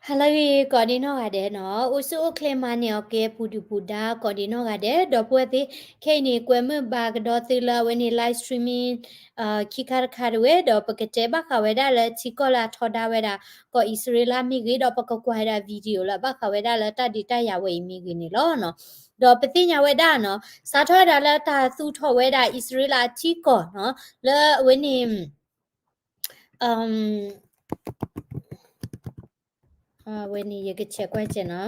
ဟါလၢအဂ့ၤ ကိးဒံနီၢ်ဂၤဒဲးနီၤ, အိၣ်ဆူၣ်အိၣ်ချ့မၤန့ၢ်အီၤကဲ ပူၤဒုၣ်ပူၤဒါ ကိးဒံနီၢ်ဂၤဒဲး, ဒီပုၢ်ဝဲၢ်သ့ၣ်, ခဲအံၤန့ၣ် ကွဲမုာ်ဘၣ်ကဒီးသုလၢအဝဲန့ၣ် live streaming ခံခါတခါတဝဲ, ဒီးပကတဲဘၣ်ဃးဝဲဒၣ်လၢထံကီၢ်လၢအထီဒါဝဲဒၣ် ကီၢ်အံၣ်စရ့လးမ့ၢ်ဂ့ၤ, ဒီးပကကွၢ်ဝဲဒၣ် video လၢအဘၣ်ဃးဝဲဒၣ်လၢတၢ်ဒုးတၢ်ယၤဝဲအံၤမ့ၢ်ဂ့ၤန့ၣ်လီၤ. ဒီးပသ့ၣ်ညါဝဲဒၣ်နီၤ, စးထီၣ်ဝဲဒၣ်လၢတၢ်သူၣ်ထီၣ်ဝဲဒၣ်အံၣ်စရ့လးအထံကီၢ်နီၤ, လၢအဝဲန့ၣ် အဝဲန့ၣ် ယကဆဲးကွၢ်ကဲနီ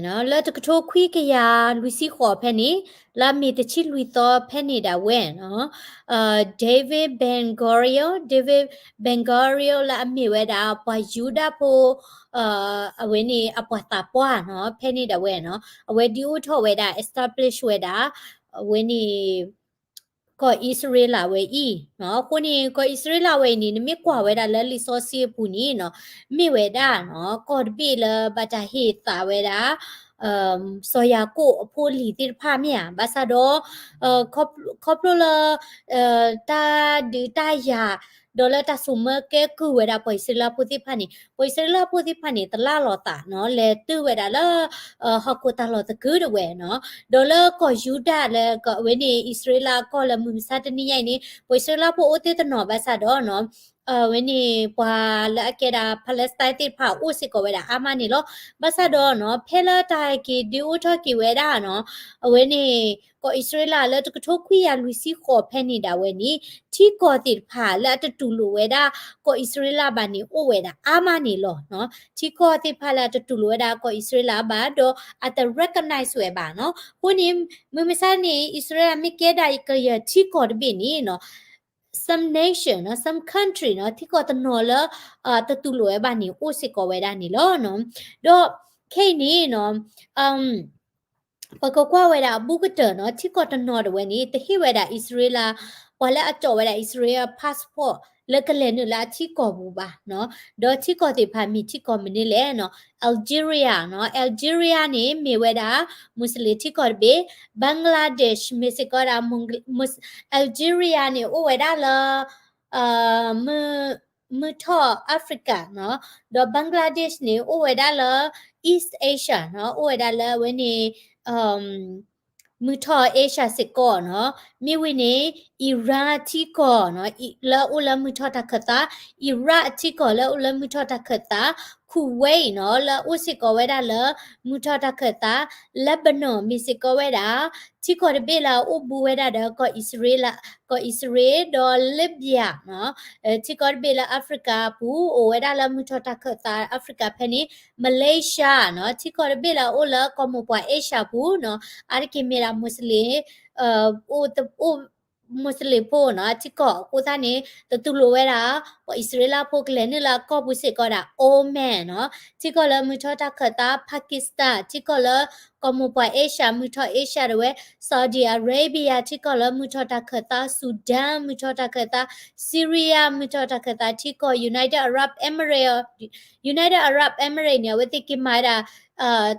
ၤ, လၢတကထိခွံကယၤလွံၢ်ဆံဃိးဖဲန့ၣ်, လၢအမ့ၢ်တဆံလွံၢ်သီဖဲန့ၣ်ဒၣ်ဝဲနီၤ, David Ben Gurion, David Ben Gurion လၢအမ့ၢ်ဝဲဒၣ်ပှၤယူဒၤဖိ အဝဲန့ၣ်အပှၤသးပှၢ်နီၤ, ဖဲန့ၣ်ဒၣ်ဝဲနီၤ, အဝဲဒုးအိၣ်ထီၣ်ဝဲဒၣ် establish ဝဲဒၣ် အဝဲန့ၣ် ကီၢ်အံၣ်စရ့လးဝဲအံၤနီၤ. အဃိန့ၣ် ကီၢ်အံၣ်စရ့လးဝဲအံၤန့ၣ် နမ့ၢ်ကွၢ်ဝဲဒၣ်လၢလံာ်စီဆှံအပူၤန့ၣ်နီၤ, မ့ၢ်ဝဲဒၣ်နီၤ, ကီၢ်တဘ့ၣ်လၢဘၣ်တၢ်ဟ့ၣ်သးဝဲဒၣ် စီၤယၤကိာ်အဖိအလံၤသ့ၣ်တဖၣ်မ့ၢ်ဧါ, ဘၣ်ဆၣ်ဒီး ခီဖျိလၢ တၢ်ဒုးတၢ်ယၤ ဒီးလၢတၢ်ဆိၣ်မၢကဲကုၢ်ဝဲဒၣ်ပှၤအံၣ်စရ့လးဖိသ့ၣ်တဖၣ်န့ၣ်, ပှၤအံၣ်စရ့လးဖိသ့ၣ်တဖၣ်န့ၣ် တလၢ်လီၤသးနီၤ, လဲၤတုၤဝဲဒၣ်လၢ ဟီၣ်ခိၣ်တၢ်လီၢ်သကုၤတဝဲနီၤ, ဒီးလၢကီၢ်ယူဒၤလၢအဝဲန့ၣ် အံၣ်စရ့လးအကီၢ်လၢမုၢ်မဆါတနံၤညါအံၤန့ၣ် ပှၤအံၣ်စရ့လးဖိအိၣ်သ့ၣ်တနီၤဘၣ်ဆၣ်ဒီးနီၤ, အဝဲန့ၣ် ပှၤလၢအကဲဒၣ် Palestine သ့ၣ်တဖၣ်အိၣ်စ့ၢ်ကီးဝဲဒၣ်အါမးန့ၣ်လီၤ. ဘၣ်ဆၣ်ဒီးနီၤ, ဖဲလၢတၢ်ဟဲက့ၤဒုးအိၣ်ထီၣ်က့ၤဝဲဒၣ်နီၤ, အဝဲန့ၣ် ကီၢ်အံၣ်စရ့လးလၢတကထိခွံကယၤလွံၢ်ဆံဃိးဖဲန့ၣ်ဒၣ်ဝဲန့ၣ်, ထံကီၢ်သ့ၣ်တဖၣ်လၢအတတူၢ်လိာ်ဝဲဒၣ် ကီၢ်အံၣ်စရ့လးဘၣ်န့ၣ် အိၣ်ဝဲဒၣ်အါမးန့ၣ်လီၤ. ထံကီၢ်သ့ၣ်တဖၣ်လၢအတတူၢ်လိာ်ဝဲဒၣ်ကီၢ်အံၣ်စရ့လးဘၣ်, ဒီးအတ recognize ဝဲဘၣ်နီၤ. အဃိန့ၣ် မုၢ်မဆါန့ၣ် အံၣ်စရ့လးမ့ၢ်ကဲဒၣ်ကယဲၢ်ထံကီၢ်တဘ့ၣ်န့ၣ်နီၤ, some nation နီၤ, some country နီၤ, ထံကီၢ်တနီၤလၢ တတူၢ်လိာ်ဝဲဘၣ်န့ၣ် အိၣ်စ့ၢ်ကီးဝဲဒၣ်န့ၣ်လီၤ. ဒီးခဲအံၤန့ၣ်နီၤ, ပကကွၢ်ဝဲဒၣ်အဘူးကတၢၢ်နီၤ, ထံကီၢ်တနီၤတဝဲန့ၣ် တဟ့ၣ်ဝဲဒၣ်အံၣ်စရ့လး, ပှၤလၢအတီၢ်ဝဲဒၣ်အံၣ်စရ့လး passport လၢကလဲၤနုာ်လၢအထံကီၢ်ပူၤဘၣ်နီၤ. ဒီးထံကီၢ်သ့ၣ်တဖၣ်မ့ၢ်ထံကီၢ်မနုၤလဲၣ်နီၤ, Algeria နီၤ, Algeria န့ၣ် မ့ၢ်ဝဲဒၣ် Muslim ထံကီၢ်တဘ့ၣ်, Bangladesh မ့ၢ်စ့ၢ်ကီးဒၣ် Algeria န့ၣ် အိၣ်ဝဲဒၣ်လၢ မုၢ်ထီၣ် Africa နီၤ, ဒီး Bangladesh န့ၣ် အိၣ်ဝဲဒၣ်လၢ East Asia နီၤ, အိၣ်ဝဲဒၣ်လၢအဝဲန့ၣ် မုၢ်ထီၣ် Asia စ့ၢ်ကီးနီၤ. မ့ၢ်ဝံၤန့ၣ် Iran ထံကီၢ်နီၤ, လၢအအိၣ်လၢမုၢ်ထီၣ်တၢ်ခၢၣ်သး, Iraq ထံကီၢ်လၢအအိၣ်လၢမုၢ်ထီၣ်တၢ်ခၢၣ်သး, Kuwait နီၤ, လၢအအိၣ်စ့ၢ်ကီးဝဲဒၣ်လၢမုၢ်ထီၣ်တၢ်ခၢၣ်သး, Lebanon မ့ၢ်စ့ၢ်ကီးဝဲဒၣ် ထံကီၢ်တဘ့ၣ်လၢအအိၣ်ဘူးဝဲဒၣ်ဒီးကီၢ်အံၣ်စရ့လး, ကီၢ်အံၣ်စရ့လး ဒီး Libya နီၤ, ထံကီၢ်တဘ့ၣ်လၢ Africa ပူၤ အိၣ်ဝဲဒၣ်လၢမုၢ်ထီၣ်တၢ်ခၢၣ်သး Africa ဖဲန့ၣ်, Malaysia နီၤ, ထံကီၢ်တဘ့ၣ်လၢအအိၣ်လၢကီၢ်မိၢ်ပှၢ် Asia ပူၤနီၤ, အါတက့ၢ်မ့ၢ်ဒၣ် Muslim, အိၣ် Muslim ဖိနီၤ, ထံကီၢ်အဃိသတးန့ၣ် တတူၢ်လိာ်ဝဲဒၣ် ပှၤအံၣ်စရ့လးဖိကလဲၤနုာ်လၢအကီၢ်ပူၤစ့ၢ်ကီးဒၣ် Oman နီၤ, ထံကီၢ်လၢမုၢ်ထီၣ်တၢ်ခၢၣ်သး Pakistan, ထံကီၢ်လၢကီၢ်မိၢ်ပှၢ် Asia မုၢ်ထီၣ် Asia တဝဲ, Saudi Arabia ထံကီၢ်လၢမုၢ်ထီၣ်တၢ်ခၢၣ်သး, Sudan မုၢ်ထီၣ်တၢ်ခၢၣ်သး, Syria မုၢ်ထီၣ်တၢ်ခၢၣ်သးထံကီၢ်, United Arab Emirates, United Arab Emirates န့ၣ် အဝဲသ့ၣ်က့ၤမၤဝဲဒၣ်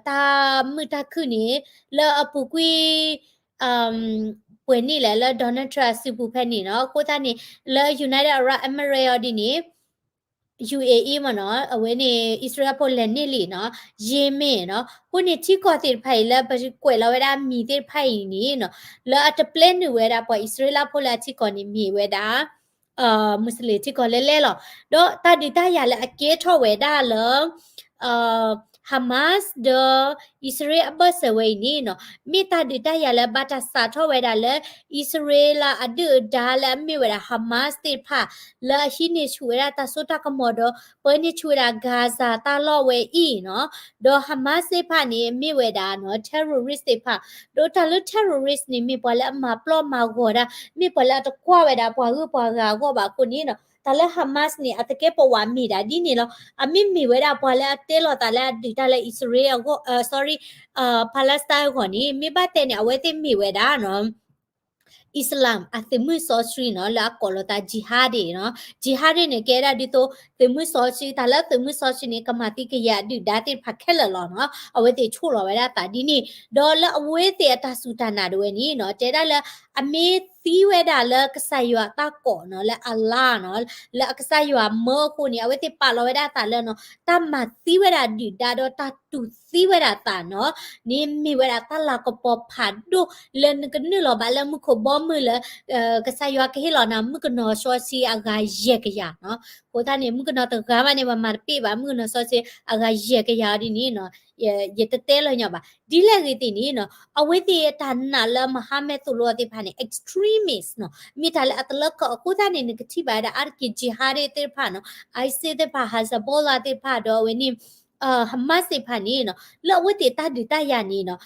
တၢ်မုာ်တၢ်ခုၣ်န့ၣ် လၢအပူၤကွံာ် ပှဲၤနံၣ်လဲၣ် လၢ Donald Trump အစုပူၤဖဲန့ၣ်နီၤ. အဃိသတးန့ၣ် လၢ United Arab Emirates အီၤဒ်န့ၣ် UAE မ့ၢ်နီၤ, အဝဲန့ၣ် အံၣ်စရ့လးဖိလဲၤန့ၢ်လံနီၤ, Yemen နီၤ. အဃိန့ၣ် ထံကီၢ်သ့ၣ်တဖၣ်အံၤလၢပကွဲးလီၤဝဲဒၣ်မံၤသ့ၣ်တဖၣ်အံၤန့ၣ်နီၤ, လၢအတပျဲနုာ်ဝဲဒၣ်ပှၤအံၣ်စရ့လးဖိလၢအထံကီၢ်န့ၣ်မ့ၢ်ဝဲဒၣ် Muslim ထံကီၢ်လဲၣ်လဲၣ်လီၤ. ဒီးတၢ်ဒုးတၢ်ယၤလၢအကဲထီၣ်ဝဲဒၣ်လၢ Hamas ဒီး အံၣ်စရ့လးအဘၢၣ်စၢၤဝဲအံၤန့ၣ်နီၤ, မ့ၢ်တၢ်ဒုးတၢ်ယၤလၢဘၣ်တၢ်စးထီၣ်ဝဲဒၣ်လၢ အံၣ်စရ့လးအဒုၣ်အဒါလၢအမ့ၢ်ဝဲဒၣ် Hamas သ့ၣ်တဖၣ် လၢအဟံးန့ၢ်ဆူၣ်ဝဲဒၣ်တၢ်စိတၢ်ကမီၤဒီး ပၢန့ၢ်ဆူၣ်ဝဲဒၣ် Gaza တၢ်လီၢ်ဝဲအံၤနီၤ. ဒီး Hamas သ့ၣ်တဖၣ်န့ၣ် မ့ၢ်ဝဲဒၣ်နီၤ terrorist သ့ၣ်တဖၣ်, ဒီးတၢ်လၢ terrorist န့ၣ် မ့ၢ်ပှၤလၢအမၤပျီမၤဂီၤဒၣ်, မ့ၢ်ပှၤလၢအတကွၢ်ဝဲဒၣ်ပှၤဂုၤပှၤဂၤအဂီၢ်ဘၣ်အဃိန့ၣ်နီၤ, တၢ်လၢ Hamas န့ၣ် အသကဲးပဝးမ့ၢ်ဒၣ်ဒ်န့ၣ်လီၤ. အမ့ၢ်မ့ၢ်ဝဲဒၣ်ပှၤလၢအတဲလီၤသးလၢအဒုးတၢ်လၢအံၣ်စရ့လးအဂီၢ်, sorry, Palestine အဂီၢ်န့ၣ် မ့ၢ်ဘၣ်တဲန့ၣ် အဝဲသ့ၣ်မ့ၢ်ဝဲဒၣ်နီၤ Islam အသုးမုၢ်စီဆှံနီၤ, လၢအကိးလီၤသး jihadi နီၤ. Jihadi န့ၣ် ကဲဒၣ်ဒ်သိး သုးမုၢ်စီဆှံ, တၢ်လၢသုးမုၢ်စီဆှံန့ၣ် ကမၤသံကယၤအဒုၣ်ဒါသ့ၣ်တဖၣ်ခဲလၢာ်လီၤနီၤ. အဝဲသ့ၣ်ဆိၣ်လီၤဝဲဒၣ်သးဒ်န့ၣ်, ဒီးလၢအဝဲသ့ၣ်အတၢ်စူၢ်တၢ်နာ်ဒၣ်ဝဲန့ၣ်နီၤ, တဲဒၣ်လၢအမ့ၢ် သံဝဲဒၣ်လၢကစၢ်ယွၤအတၢ်ကိးနီၤ လၢ Allah နီၤ လၢအကစၢ်ယွၤမၢအဃိန့ၣ် အဝဲသ့ၣ်ပာ်လီၤဝဲဒၣ်အသးလၢနီၤ တၢ်မၤသံဝဲဒၣ်ဒုၣ်ဒါဒီးတၢ်တူၢ်သံဝဲဒၣ်သးနီၤ န့ၣ်မ့ၢ်ဝဲဒၣ်တၢ်လၤကပီၤဖးဒိၣ်လၢနကနုာ်လီၤဘၣ်လၢမူခိၣ်ဘီမုၢ်လၢ ကစၢ်ယွၤကဟ့ၣ်လီၤနၤမုၣ်ကနီၤစီဆှံအဂၤယဲၢ်ကယၤနီၤ. အဃိသတးန့ၣ် မုၣ်ကနီၤတဂၤဘၣ်န့ၣ် ပှၤမၤတပ့ၢ်ဘၣ် မုၣ်ကနီၤစီဆှံအဂၤယဲၢ်ကယၤအီၤဒ်န့ၣ်နီၤ ယတတဲလၢာ်ညီဘၣ်. ဒ်လဲၣ်ဂ့ၤသ့ၣ်န့ၣ်နီၤ အဝဲသ့ၣ်အတၢ်နာ်လၢမဟါမဲသိၣ်လိအီၤသ့ၣ်တဖၣ်န့ၣ် extremist နီၤ မ့ၢ်တၢ်လၢအတလၢခၢၣ်အဃိသတးန့ၣ် နကထံၣ်ဘၣ်ဝဲဒၣ်အါတက့ၢ် jihadi သ့ၣ်တဖၣ်နီၤ ISIS သ့ၣ်တဖၣ် Hezbollah သ့ၣ်တဖၣ်ဒီးအဝဲန့ၣ် Hamas သ့ၣ်တဖၣ်န့ၣ်နီၤ လၢအဝဲသ့ၣ်တၢ်ဒုးတၢ်ယၤန့ၣ်နီၤ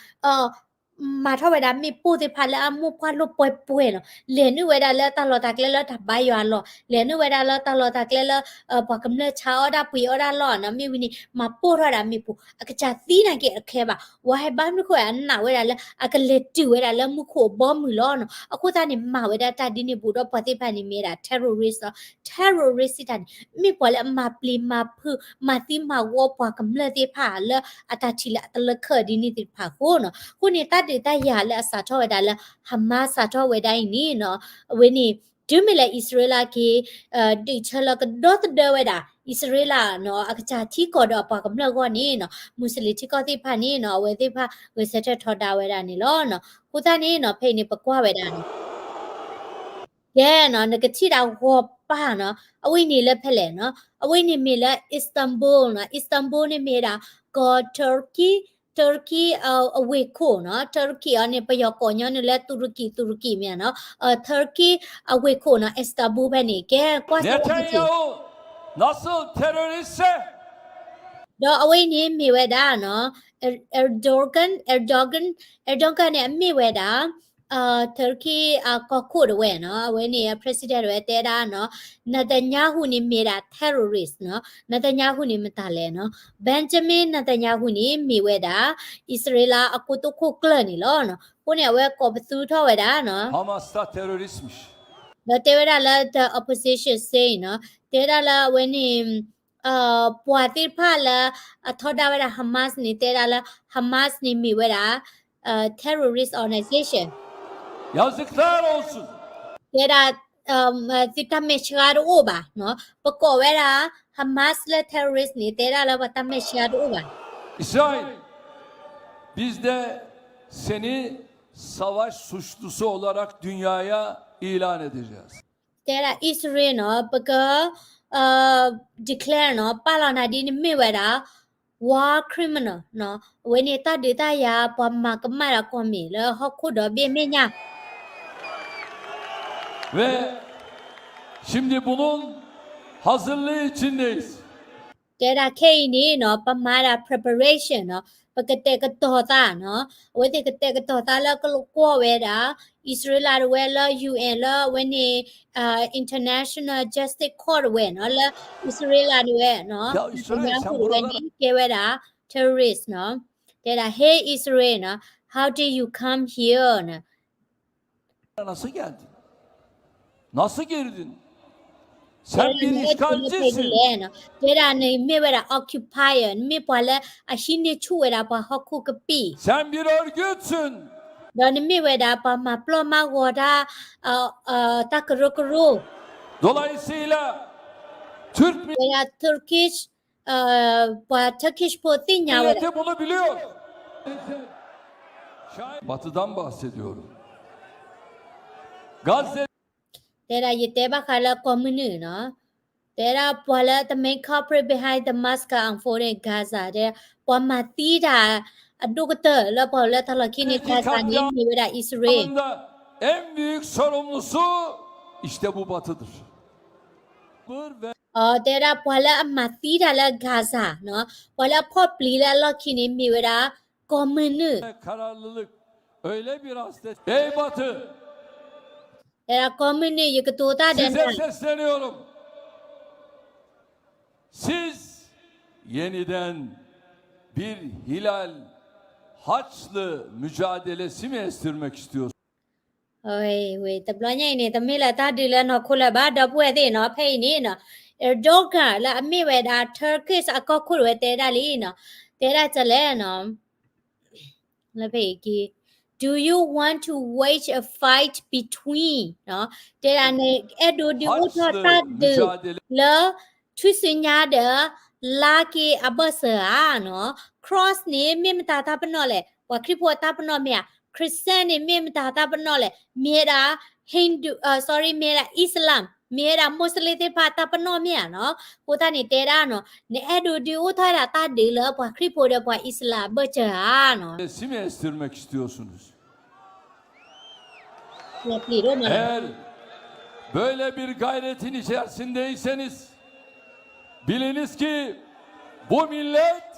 မၤထီၣ်ဝဲဒၣ်မ့ၣ်ပိၢ်သ့ၣ်တဖၣ်လၢအမိၢ်ပှၢ်လိာ်ပှဲၤပှဲၤနီၤ လဲၤနုာ်ဝဲဒၣ်လၢတၢ်လီၢ်တၢ်ကျဲလၢတၢ်ဘါယွၤအလီၢ် လဲၤနုာ်ဝဲဒၣ်လၢတၢ်လီၢ်တၢ်ကျဲလၢ ပှၤကမျၢၢ်ဆါအီၣ်ဒၣ်ပှ့ၤအီၣ်ဒၣ်လီၢ်နီၤ မ့ၢ်ဝံၤန့ၣ် မၤပိၢ်ထီၣ်ဝဲဒၣ်မ့ၣ်ပိၢ် အကစၢ်သံနာ်က့အခဲဘၣ် ဝဲဟဲဘါမနုၤဃိ အနာ်ဝဲဒၣ်လၢအကလဲၤတုၤဝဲဒၣ်လၢမူခိၣ်အဘီမုၢ်လီၤနီၤ အဃိသတးန့ၣ် မၤဝဲဒၣ်တၢ်ဒ်န့ၣ်ဘူးဒီးပှၤသ့ၣ်တဖၣ်န့ၣ်မ့ၢ်ဝဲဒၣ် terrorist နီၤ terrorist စံးတၢ်န့ၣ် မ့ၢ်ပှၤလၢအမၤပျံၤမၤဖုး မၤသံမၤဝီပှၤကမျၢၢ်သ့ၣ်တဖၣ်လၢအတၢ်ထံၣ်လၢအတလၢခၢၣ်ဒ်န့ၣ်သ့ၣ်တဖၣ်အဃိနီၤ အဃိန့ၣ် တၢ်ဒုးတၢ်ယၤလၢအစးထီၣ်ဝဲဒၣ်လၢ Hamas စးထီၣ်ဝဲဒၣ်အံၤန့ၣ်နီၤ အဝဲန့ၣ် တုၤမ့ၢ်လၢအံၣ်စရ့လးက့ၤ ဒုးဆၢလၢကဒီသဒၢဝဲဒၣ် အံၣ်စရ့လးနီၤ အကစၢ်ထံကီၢ်ဒီးအပှၤကမျၢၢ်အဂီၢ်န့ၣ်နီၤ မူစလ့ၣ်ထံကီၢ်သ့ၣ်တဖၣ်န့ၣ်နီၤ အဝဲသ့ၣ်တဖၣ်ဂဲၤဆၢထၢၣ်ထီဒါဝဲဒၣ်န့ၣ်လီၤနီၤ အဃိသတးန့ၣ်နီၤ ဖဲအံၤန့ၣ် ပကွၢ်ဝဲဒၣ်နီၤ ကဲနီၤ နကထံၣ်ဒၣ်ဂီၤပၢ်နီၤ အဝဲန့ၣ်လၢဖဲလဲၣ်နီၤ အဝဲန့ၣ်မ့ၢ်လၢ Istanbul နီၤ Istanbul န့ၣ်မ့ၢ်ဒၣ် ကီၢ် Turkey, Turkey အဝ့ၢ်ခိၣ်နီၤ Turkey အီၤန့ၣ် ပယီၤကိးညီနုၢ်လၢ တူရကီ တူရကီ မ့ၢ်နီၤ Turkey အဝ့ၢ်ခိၣ်နီၤ Istanbul ဖဲန့ၣ် ကဲကွၢ်စၢၤ Netanyahu nasıl teröristse ဒီးအဝဲအံၤန့ၣ်မ့ၢ်ဝဲဒၣ်နီၤ Erdogan, Erdogan, Erdogan န့ၣ် အမ့ၢ်ဝဲဒၣ် Turkey အကီၢ်ခိၣ်တဝဲနီၤ အဝဲန့ၣ် president တဝဲတဲဒၣ်နီၤ Netanyahu န့ၣ်မ့ၢ်ဒၣ် terrorist နီၤ Netanyahu န့ၣ်မတၤလဲၣ်နီၤ Benjamin Netanyahu န့ၣ်မ့ၢ်ဝဲဒၣ် အံၣ်စရ့လးအကိတိာ်ခိၣ်ကျၢၢ်န့ၣ်လီၤနီၤ အဃိန့ၣ် အဝဲကိးပသူထီၣ်ဝဲဒၣ်နီၤ Hamas da teröristmiş ဒီးတဲဝဲဒၣ်လၢ the opposition saying နီၤ တဲဒၣ်လၢအဝဲန့ၣ် ပှၤသ့ၣ်တဖၣ်လၢအထီဒါဝဲဒၣ် Hamas န့ၣ် တဲဒၣ်လၢ Hamas န့ၣ်မ့ၢ်ဝဲဒၣ် terrorist organization Yazıklar olsun. တဲဒၣ် သုတၢ်မဲာ်ဆှးတအိၣ်ဘၣ်နီၤ ပကိးဝဲဒၣ် Hamas လၢ terrorist န့ၣ် တဲဒၣ်လၢပှၤတၢ်မဲာ်ဆှးတအိၣ်ဘၣ် İsrail, biz de seni savaş suçlusu olarak dünyaya ilan edeceğiz. တဲဒၣ် အံၣ်စရ့လးနီၤ ပက declare နီၤ ပာ်လီၤနၤဒ်နမ့ၢ်ဝဲဒၣ် war criminal နီၤ အဝဲန့ၣ်တၢ်ဒုးတၢ်ယၤ ပှၤမၤကမၣ်တၢ်ကိးမံၤလၢဟီၣ်ခိၣ်ဒီဘ့ၣ်အမဲာ်ညါ Ve şimdi bunun hazırlığı içindeyiz. တဲဒၣ်ခဲအံၤန့ၣ်နီၤ ပမၤဒၣ် preparation နီၤ ပကတဲာ်ကတီၤသးနီၤ အဝဲသ့ၣ်ကတဲာ်ကတီၤသးလၢကကွၢ်ဝဲဒၣ် အံၣ်စရ့လးတဝဲလၢ ယူၣ်အ့ၣ် လၢအဝဲန့ၣ် International Justice Court တဝဲနီၤ လၢအံၣ်စရ့လးတဝဲနီၤ Netanyahu တဝဲန့ၣ် ကဲဝဲဒၣ် terrorist နီၤ တဲဒၣ် Hey Israel နီၤ how did you come here နီၤ Nasıl geldin? Nasıl girdin? Sen bir işgalcisin. တဲဒၣ်နမ့ၢ်ဝဲဒၣ် occupier နမ့ၢ်ပှၤလၢအဟံးန့ၢ်ဆူၣ်ဝဲဒၣ်ပှၤဟီၣ်ခိၣ်ကပံာ် Sen bir örgütsün. ဒီးနမ့ၢ်ဝဲဒၣ်ပှၤမၤပျီၢ်မၤဂီၤတၢ် တၢ်ကရၢကရိ Dolayısıyla Türk ဝဲဒၣ် Turkish ပှၤ Turkish ဖိသ့ၣ်ညါဝဲဒၣ် Batı'dan bahsediyorum. Gazze တဲဒၣ်ယတဲဘၣ်ဃးလၢကီၢ်မုၢ်နုာ်နီၤ တဲဒၣ်ပှၤလၢ the main culprit behind the massacre unfolding in Gaza တဲ ပှၤမၤသံတၢ်အဒိၣ်ကတၢၢ်လၢပှၤလၢတၢ်လီၢ်ခံန့ၣ် Gaza န့ၣ် မ့ၢ်ဝဲဒၣ်အံၣ်စရ့လး en büyük sorumlusu işte bu Batı'dır. တဲဒၣ်ပှၤလၢအမၤသံတၢ်လၢ Gaza နီၤ ပှၤလၢအဖီၣ်ပျံၤလၢအလီၢ်ခံန့ၣ် မ့ၢ်ဝဲဒၣ်ကီၢ်မုၢ်နုာ် Kararlılık öyle bir hasret. Ey Batı, Size sesleniyorum. Siz yeniden bir hilal haçlı mücadelesi mi estirmek istiyorsunuz? ဝဲ တဘျီညါအံၤန့ၣ် တမ့ၢ်လၢတၢ်ဒုးလၢနီၢ်ခိလၢၤဘၣ် ဒီပုၢ်ဝဲၢ်သ့ၣ်နီၤ ဖဲအံၤန့ၣ်နီၤ Erdogan လၢအမ့ၢ်ဝဲဒၣ် Turkish အကီၢ်ခိၣ်တဝဲတဲဒၣ်လံနီၤ တဲဒၣ်တလဲၣ်နီၤ လၢဖဲအံၤက့ၤ Do you want to wage a fight between တဲဒၣ်န့ၣ် အဲၣ်ဒိးဒုးအိၣ်ထီၣ်တၢ်ဒုးလၢ ထူၣ်စုညါဒီး လါက့အဘၢၣ်စၢၤဧါနီၤ. Cross န့ၣ် မ့ၢ်မတၤတၢ်ပနီၣ်လဲၣ်, ပှၤခရံာ်ဖိအတၢ်ပနီၣ်မ့ၢ်ဧါ. Christian န့ၣ် မ့ၢ်မတၤတၢ်ပနီၣ်လဲၣ်, မ့ၢ်ဝဲဒၣ် Hindu, sorry, မ့ၢ်ဝဲဒၣ် Islam, မ့ၢ်ဝဲဒၣ် Muslim သ့ၣ်တဖၣ်တၢ်ပနီၣ်မ့ၢ်ဧါနီၤ. အဃိသတးန့ၣ်တဲဒၣ်နီၤ နအဲၣ်ဒိးဒုးအိၣ်ထီၣ်ဝဲဒၣ်တၢ်ဒုးလၢပှၤခရံာ်ဖိဒီးပှၤအံၣ်စလးအဘၢၣ်စၢၤဧါနီၤ. Resim mi estirmek istiyorsunuz? Eğer böyle bir gayretin içerisindeyseniz, biliniz ki bu millet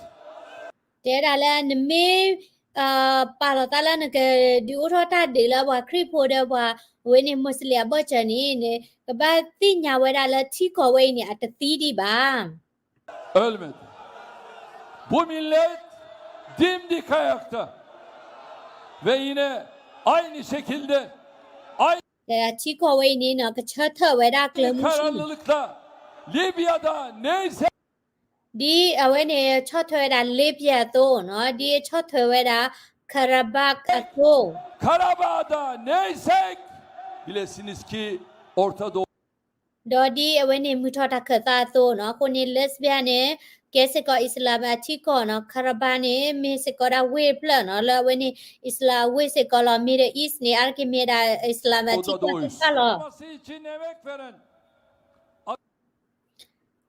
တဲဒၣ်လၢနမ့ၢ် ပာ်လီၤသးလၢနကဒုးအိၣ်ထီၣ်တၢ်ဒုးလၢပှၤခရံာ်ဖိဒီးပှၤဝဲန့ၣ် Muslim အဘၢၣ်စၢၤန့ၣ် နကဘၣ်သ့ၣ်ညါဝဲဒၣ်လၢထံကီၢ်ဝဲအံၤန့ၣ် အတသံဒံးဘၣ်. Ölmedi. Bu millet dimdik ayakta. Ve yine aynı şekilde aynı ထံကီၢ်ဝဲအံၤန့ၣ်နီၤ ကဆၢထၢၣ်ဝဲဒၣ်ကျၢၤမုဆူ karanlıkta Libya'da neyse ဒ်အဝဲန့ၣ်ဆီၣ်ထွဲဝဲဒၣ် Libya အသိးနီၤ ဒ်ဆီၣ်ထွဲဝဲဒၣ် Karabakh အသိး Karabağ'da neysek bilesiniz ki Orta Doğu ဒီးဒ်အဝဲန့ၣ်မုၢ်ထီၣ်တၢ်ခၢၣ်သးအသိးနီၤ အဃိန့ၣ် Libya န့ၣ် ကဲစ့ၢ်ကီးအံၣ်စလးအထံကီၢ်နီၤ Karabakh န့ၣ် မ့ၢ်စ့ၢ်ကီးဒၣ်ဝ့ၢ်ဖျၢၣ်နီၤ လၢအဝဲန့ၣ် အံၣ်စလးအဝ့ၢ်စ့ၢ်ကီးလီၤ. Middle East န့ၣ် အါတက့ၢ်မ့ၢ်ဒၣ်အံၣ်စလးအထံကီၢ်သ့ၣ်တဖၣ်လီၤ.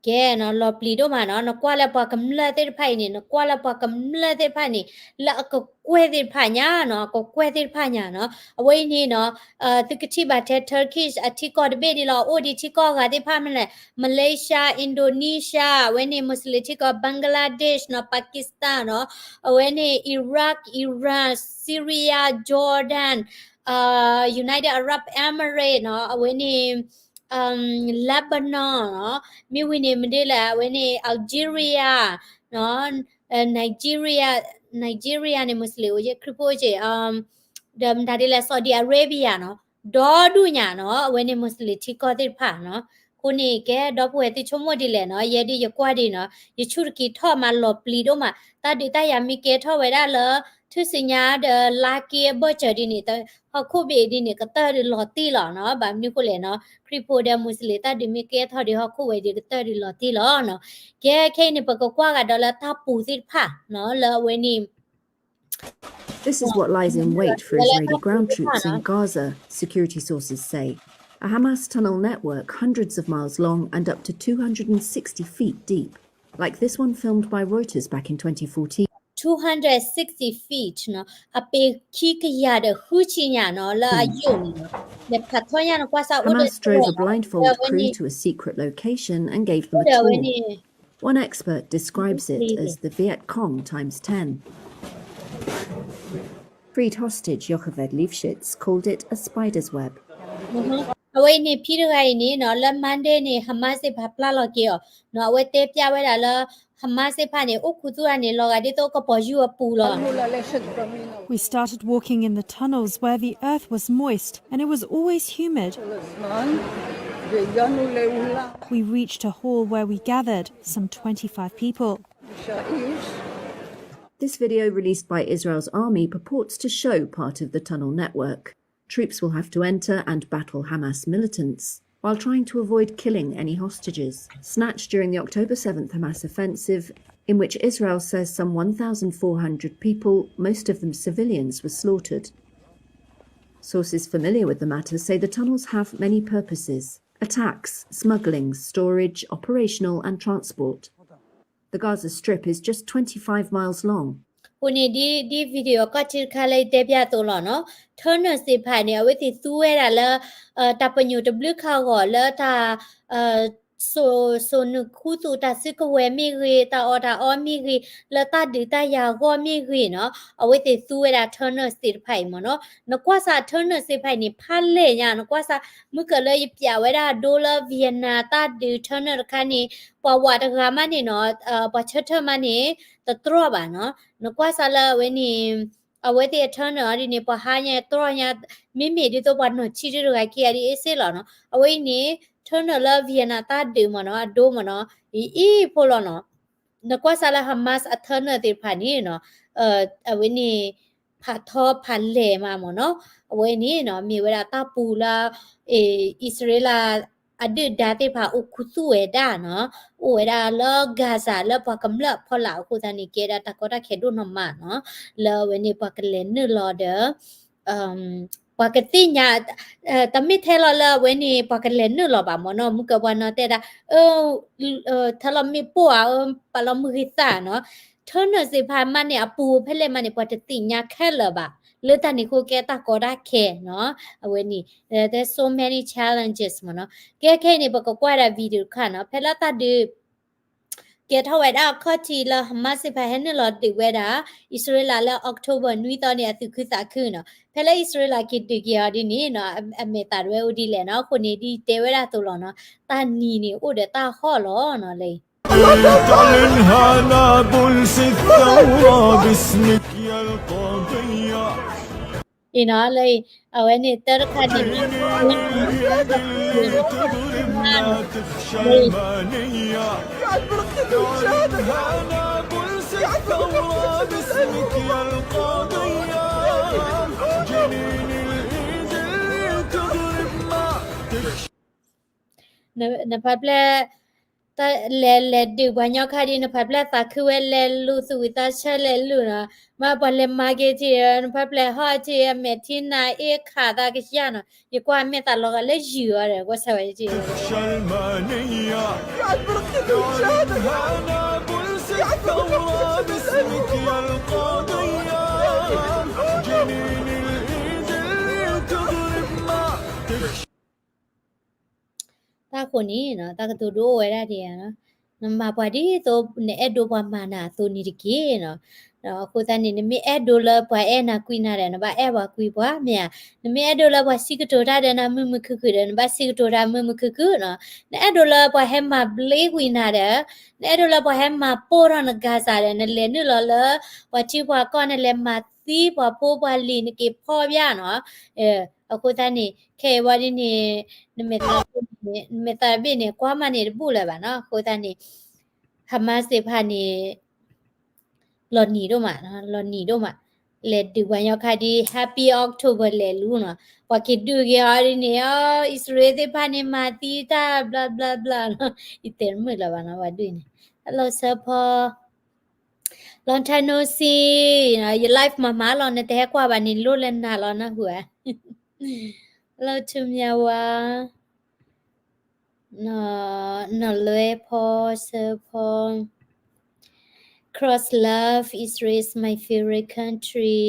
ကဲနီၤ လီၤပျံၤဒိၣ်မးနီၤ နကွၢ်လၢပှၤကမျၢၢ်သ့ၣ်တဖၣ်အံၤန့ၣ် နကွၢ်လၢပှၤကမျၢၢ်သ့ၣ်တဖၣ်န့ၣ် လၢအကကွဲၢ်သ့ၣ်တဖၣ်ညါနီၤ အကကွဲၢ်သ့ၣ်တဖၣ်ညါနီၤ အဝဲအံၤန့ၣ်နီၤ သုကထံၣ်ဘၣ်ထဲ Turkish အထံကီၢ်တဘ့ၣ်ဒ်လီၤ အိၣ်ဒံးထံကီၢ်အဂၤသ့ၣ်တဖၣ်မနုၤလဲၣ် Malaysia, Indonesia အဝဲန့ၣ် Muslim ထံကီၢ် Bangladesh နီၤ Pakistan နီၤ အဝဲန့ၣ် Iraq, Iran, Syria, Jordan, United Arab Emirates နီၤ အဝဲန့ၣ် Lebanon နီၤ မ့ၢ်ဝံၤန့ၣ် မ့ၢ်ဒ်လဲၣ် အဝဲန့ၣ် Algeria နီၤ Nigeria, Nigeria န့ၣ် Muslim အိၣ်က့ ခရံာ်ဖိအိၣ်က့ ဒီးမတၤဒ်လဲၣ် Saudi Arabia နီၤ ဒီဒူၣ်ညါနီၤ အဝဲန့ၣ် Muslim ထံကီၢ်သ့ၣ်တဖၣ်နီၤ အဃိန့ၣ် ကဲဒီပုၢ်ဝဲၢ်သုဆိကမိၣ်ဒ်လဲၣ်နီၤ ယဲဒ်ယကွၢ်ဒ်နီၤ ယဆူၣ်တက့ၤထီၣ်မးလီၤပျံၤဒိၣ်မး တၢ်ဒုးတၢ်ယၤမ့ၢ်ကဲထီၣ်ဝဲဒၣ်လၢ ထူၣ်စုညါဒီး လါက့အဘၢၣ်စၢၤဒ်န့ၣ် ဟီၣ်ခိၣ်ဘ့ၣ်ဒ်န့ၣ် ကတၢၢ်ဒုးလီၤတံၢ်လီၤနီၤ ဘၣ်မနုၤဃိလဲၣ်နီၤ ခရံာ်ဖိဒီး Muslim တၢ်ဒုးမ့ၢ်ကဲထီၣ်ဒီးဟီၣ်ခိၣ်ဝဲဒ်ကတၢၢ်ဒုးလီၤတံၢ်လီၤနီၤ ကဲခဲအံၤန့ၣ် ပကကွၢ်ဂၤဒီးလၢတၢ်ပူၤသ့ၣ်တဖၣ်နီၤ လၢအဝဲန့ၣ် This is what lies in wait for Israeli ground troops in Gaza, security sources say. A Hamas tunnel network hundreds of miles long and up to two hundred sixty feet deep, like this one filmed by Reuters back in twenty fourteen. two hundred sixty feet နီၤ အပ့ၤခံကယၤဒီးဃုဆံညါနီၤ လၢအယိာ်န့ၣ်နီၤ လဲၤဖးထီညါနကွၢ်စၢ်အိၣ်ဒီး drone လၢအဝဲန့ၣ် အိၣ်ဒီးအဝဲန့ၣ် One expert describes it as the Viet Cong times ten. Freed hostage Yocheved Lifshitz called it a spider's web. အဝဲအံၤန့ၣ် ဖံတဂၤအံၤန့ၣ်နီၤ လၢ Monday န့ၣ် Hamas သ့ၣ်တဖၣ်ပျၢ်လီၤက့ၤအီၤနီၤ အဝဲတဲပျၢ်ဝဲဒၣ်လၢ Hamas သ့ၣ်တဖၣ်န့ၣ် အိၣ်ခူသူၣ်တၢ်န့ၣ် လီၤဂာ်ဒ်သိးကပီၤယူၢ်အပူၤလီၤ. We started walking in the tunnels where the earth was moist and it was always humid. We reached a hall where we gathered, some twenty-five people. This video released by Israel's army purports to show part of the tunnel network. Troops will have to enter and battle Hamas militants while trying to avoid killing any hostages snatched during the October seventh Hamas offensive, in which Israel says some one thousand four hundred people, most of them civilians, were slaughtered. Sources familiar with the matter say the tunnels have many purposes: attacks, smuggling, storage, operational, and transport. The Gaza Strip is just twenty-five miles long. အဃိန့ၣ် ဒ် ဒ် video ကီၢ်ထံတခါလၢယတဲပျၢ်အသိးလီၤနီၤ tunnel သ့ၣ်တဖၣ်န့ၣ် အဝဲသ့ၣ်သူဝဲဒၣ်လၢ တၢ်ပညိၣ်တဘျုးခါအဂီၢ်လၢတၢ် စိာ်နုာ်ခူသူၣ်တၢ်စုကဝဲၤမ့ၢ်ဂ့ၤ တၢ်အီၣ်တၢ်အီမ့ၢ်ဂ့ၤ လၢတၢ်ဒုးတၢ်ယၤအဂီၢ်မ့ၢ်ဂ့ၤနီၤ အဝဲသ့ၣ်သူဝဲဒၣ် tunnel သ့ၣ်တဖၣ်အံၤမ့ၢ်နီၤ နကွၢ်စၢ် tunnel သ့ၣ်တဖၣ်အံၤန့ၣ် ဖးလဲၢ်ညါ နကွၢ်စၢ် မုၢ်ကၢၢ်လၢယပျးဝဲဒၣ်အဒိလၢ Vietnam တၢ်ဒုး tunnel တခါန့ၣ် ပှၤဝးတဂၤမးန့ၣ်နီၤ ပှၤဆၢထၢၣ်မးန့ၣ် တတြီၢ်ဘၣ်နီၤ နကွၢ်စၢ်လၢအဝဲန့ၣ် အဝဲသ့ၣ်အ tunnel အီၤဒ်န့ၣ် ပှၤဟါညါတြီၢ်ညါ မ့မ့ၢ်ဒ်သိးပှၤနီၢ်ဆံးတဂၤခံဂၤဒ်အ့ၣ်စ့ၢ်လီၤနီၤ အဝဲအံၤန့ၣ် tunnel လၢ Vietnam တၢ်ဒုးမ့ၢ်နီၤ အဒိမ့ၢ်နီၤ အံၤအံၤဖိလီၤနီၤ နကွၢ်စၢ်လၢ Hamas အ tunnel သ့ၣ်တဖၣ်န့ၣ်နီၤ အဝဲန့ၣ် ဖးထီဖးလဲၢ်မးမ့ၢ်နီၤ, အဝဲန့ၣ်နီၤ မ့ၢ်ဝဲဒၣ်တၢ်ပူၤလၢ အံၣ်စရ့လး အဒုၣ်ဒါသ့ၣ်တဖၣ်အိၣ်ခူသူၣ်ဝဲဒၣ်နီၤ, အိၣ်ဝဲဒၣ်လၢ Gaza လၢပှၤကမျၢၢ်ဖီလာ်အဃိသတးန့ၣ် ကဲဒၣ်တၢ်ကီတၢ်ခဲဒိၣ်နီၢ်မးနီၤ, လၢအဝဲန့ၣ်ပှၤကလဲၤနုာ်လီၤဒီး ပှၤကသ့ၣ်ညါ တမ့ၢ်ထဲလီၤလၢအဝဲန့ၣ် ပှၤကလဲၤနုာ်လီၤဘၣ်မ့ၢ်နီၤ, မုၢ်ကပှၤနီၤတဲဒၣ် ထဲလီၤမ့ၣ်ပိၢ်ဧါ, ပာ်လီၤမုၢ်ဂ့ၤသၣ်နီၤ, ထၢနုာ်သ့ၣ်တဖၣ်မးန့ၣ် အပူၤဖဲလဲၣ်မးန့ၣ် ပှၤတသ့ၣ်ညါခဲလၢာ်ဘၣ်, လၢတၢ်န့ၣ်အဃိကဲတၢ်ကီတၢ်ခဲနီၤ, အဝဲန့ၣ် there's so many challenges မ့ၢ်နီၤ, ကဲခဲအံၤန့ၣ် ပကကွၢ်ဒၣ် video တခါနီၤ, ဖဲလၢတၢ်ဒုး ကဲထီၣ်ဝဲဒၣ်အခီၣ်ထံးလၢ Hamas သ့ၣ်တဖၣ်ဟဲနုာ်လီၤဒုးဝဲဒၣ် အံၣ်စရ့လးလၢ October နွံသီန့ၣ် အသူၣ်ခုသးခုနီၤ, ဖဲလၢအံၣ်စရ့လးက့ၤဒုးက့ၤအီၤဒ်န့ၣ်နီၤ, အမဲာ်သးတဝဲအိၣ်ဒ်လဲၣ်နီၤ, အဃိန့ၣ်ဒ်တဲဝဲဒၣ်အသိးလီၤနီၤ, တၢ်နံၤန့ၣ်အိၣ်ဒီးတၢ်ဟီၣ်လီၤနီၤလၢ အံၤနီၤလၢ အဝဲန့ၣ်တၢ်တခါန့ၣ် နဖးဖျဲၣ် တၢ်လဲၤလဲၤဒုးပှၤညီခါဒ် နဖးဖျဲၣ်သးခုဝဲလဲၤလူၤသူၣ်ဝံၤသးဆၢလဲၤလူၤနီၤ, မ့ၢ်ပှၤလဲၤမၤက့ၤထံၣ် နဖးဖျဲၣ်ဟီၣ်ထံၣ် အမဲာ်ထံနၤအ့ခးသးကယၢ်နီၤ, ယကွၢ်မဲာ်သးလီၤဂာ်လၢယုၢ်အီၤဒီး ကွၢ်ဆၢဝဲယထံၣ် တၢ်ဃိန့ၣ်နီၤ တၢ်ကတိၤဒိအိၣ်ဝဲဒၣ်ဒ်ဧါနီၤ, နမၤပှၤဒ်သိး နအဲၣ်ဒိးပှၤမၤနၤအသိးန့ၣ်တက့ၢ်နီၤ, အဃိသတးန့ၣ် နမ့ၢ်အဲၣ်ဒိးလၢပှၤအဲၣ်နၤကွံနၤဒီး နဘၣ်အဲၣ်ပှၤကွံပှၤမ့ၢ်ဧါ, နမ့ၢ်အဲၣ်ဒိးလၢပှၤစံးကတိၤတၢ်ဒီးနၤမုာ်မုာ်ခုၣ်ခုၣ်ဒီး နဘၣ်စံးကတိၤတၢ်မုာ်မုာ်ခုၣ်ခုၣ်နီၤ, နအဲၣ်ဒိးလၢပှၤဟဲမၤဘျ့ကွံနၤဒီး နအဲၣ်ဒိးလၢပှၤဟဲမၤပိၢ်ထီၣ်န Gaza ဒီး နလဲၤနုာ်လီၤလၢ ပှၤထံပှၤကီၢ် နလဲၤမၤသံပှၤဖိပှၤလံၤ နက့ၤဖီၣ်ဘၣ်နီၤ, အဃိသတးန့ၣ် ခဲအံၤဝဲဒ်န့ၣ် နမဲာ်သးတဘ့ၣ်န့ၣ် ကွၢ်မးန့ၣ်တဘူၣ်လၢၤဘၣ်နီၤ, အဃိသတးန့ၣ် Hamas သ့ၣ်တဖၣ်န့ၣ် လီၤနံၤဒိၣ်မး, လီၤနံၤဒိၣ်မး, လဲၤဒုးပှၤညီခါဒ် Happy October လဲၤလူၤနီၤ, ပှၤက့ၤဒုးက့ၤအီၤဒ်န့ၣ် အံၣ်စရ့လးသ့ၣ်တဖၣ်န့ၣ် မၤသံတၢ် blah blah blah နီၤ, ယတဲတမုာ်လၢၤဘၣ်နီၤ ပှၤဒုးန့ၣ် Hello ဆၢဖီ long time no see, ယ live မၤမၤလီၤ နတဟဲကွၢ်ဘၣ်န့ၣ် လိၣ်လၢနၤလီၤနၢ်ဟူဧါ, Hello ထူမၠၤဝါ နီၢ်လွဲဖီ ဆၢဖီ Cross love, Israel is my favorite country.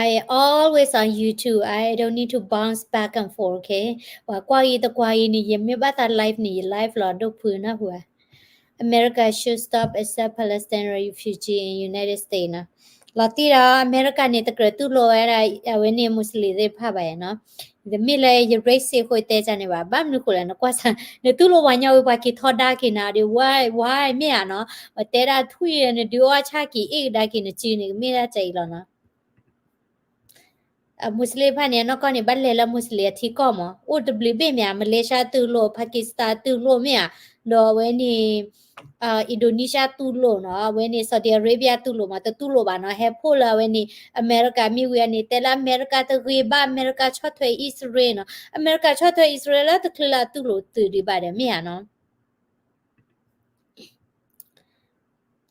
I always on YouTube. I don't need to bounce back and forth, okay? ပှၤကွၢ်အံၤတကွၢ်အံၤန့ၣ် ယမ့ၢ်ဘၣ်သး live န့ၣ် ယ live လီၤ ဒိၣ်ဖုနၢ်ဟူဧါ. America should stop accept Palestine refugee in United States နီၤ. လီၤတံၢ်ဒီး အမဲရကၤန့ၣ် တကြၢးတူၢ်လိာ်ဝဲဒၣ် အဝဲန့ၣ် Muslim သ့ၣ်တဖၣ်ဘၣ်နီၤ. တမ့ၢ်လၢယ racist အဃိတဲတၢ်န့ၣ်ဘၣ်. ဘၣ်မနုၤဃိလဲၣ် နကွၢ်စၢ် နတူၢ်လိာ်ပှၤညီဝံၤ ပှၤက့ၤထီဒါက့ၤနၤဒီး why why မ့ၢ်ဧါနီၤ. ပတဲဒၣ်ထွံၣ် နဒုးအီၣ်ဆၣ်က့ၤ အ့ၣ်ကဒါက့ၤ နစုန့ၣ် ကမ့ၢ်ဒၣ်တၢ်အံၤလီၤနီၤ. အ Muslim ဖၣ်န့ၣ် အနီၢ်ကီၢ်န့ၣ် ဘၣ်လဲၤလၢ Muslim အထံကီၢ်မး အိၣ်တဘျုးဘ့ၣ်မ့ၢ်ဧါ, Malaysia တူၢ်လိာ် Pakistan တူၢ်လိာ်မ့ၢ်ဧါ, ဒီးအဝဲန့ၣ် Indonesia တူၢ်လိာ်နီၤ, အဝဲန့ၣ် Saudi Arabia တူၢ်လိာ်မး တတူၢ်လိာ်ဘၣ်နီၤ, ဟဲဖှိၣ်လၢအဝဲန့ၣ် အမဲရကၤမ့ၢ်ဝံၤအန့ၣ် တဲလၢအမဲရကၤတဂ့ၤဘၣ်, အမဲရကၤဆီၣ်ထွဲ အံၣ်စရ့လးနီၤ, အမဲရကၤဆီၣ်ထွဲ အံၣ်စရ့လးလၢတချုးလၢအတူၢ်လိာ်သုးဒံးဘၣ်ဒီး မ့ၢ်ဧါနီၤ.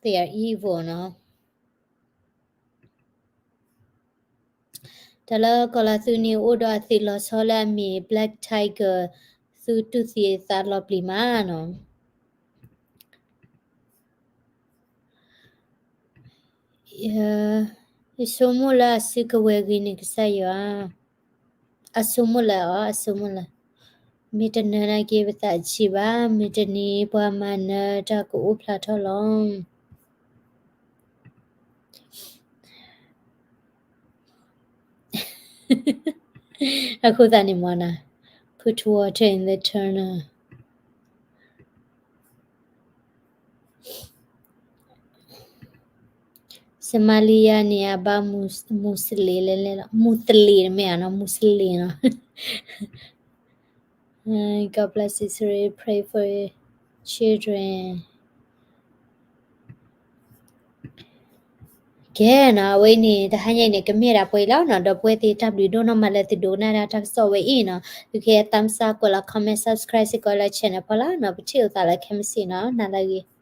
They are evil နီၤ. တၢ်လၢကီၢ်လီၤသုးန့ၣ် အိၣ်ဒီးအသုးလီၤဆီလၢအမ့ၢ် Black Tiger သုတူၢ်သံအသးလီၤပျံၤမးနီၤ. ယဆိကမိၣ်လၢအစုကဝဲၤဂ့ၤန့ၣ် ကစၢ်ယွၤ, အဆိကမိၣ်လၢအီၤ အဆိကမိၣ်လၢ, မ့ၢ်တနၢၤနာ်က့ ပသးဆံးဘၣ်, မ့ၢ်တနံၤပှၤမၤနၢၤတၢ်ကအိၣ်ဖျါထီၣ်လီၤ. အဃိသတးန့ၣ်မ့ၢ်နီၤ, put water in the tunnel. Somalia န့ၣ် အဘၣ် Muslim လဲၣ်လဲၣ်လီၤ, Muslim မ့ၢ်ဧါနီၤ, Muslim နီၤ. God bless Israel, pray for your children. ကဲနီၤ, အဝဲအံၤန့ၣ် တဟါညါအံၤန့ၣ် ကမ့ၢ်ဒၣ်ပှဲၤအံၤလီၤနီၤ, ဒီပုၢ်ဝဲၢ်သ့ၣ် တၢ်ဘျုးဒိၣ်နီၢ်မးလၢသုဒိကနၣ်ဒၣ်တၢ်ကစီၣ်ဝဲအံၤနီၤ, သုကဟဲ thumbs up ကွဲးလီၤ comment subscribe စ့ၢ်ကီးလၢ channel ဖီလာ်နီၤ, ပထံၣ်လိာ်သးလၢခဲမုၢ်ဆ့ၣ်နီၤ, နၤလၢအဂ့ၤ.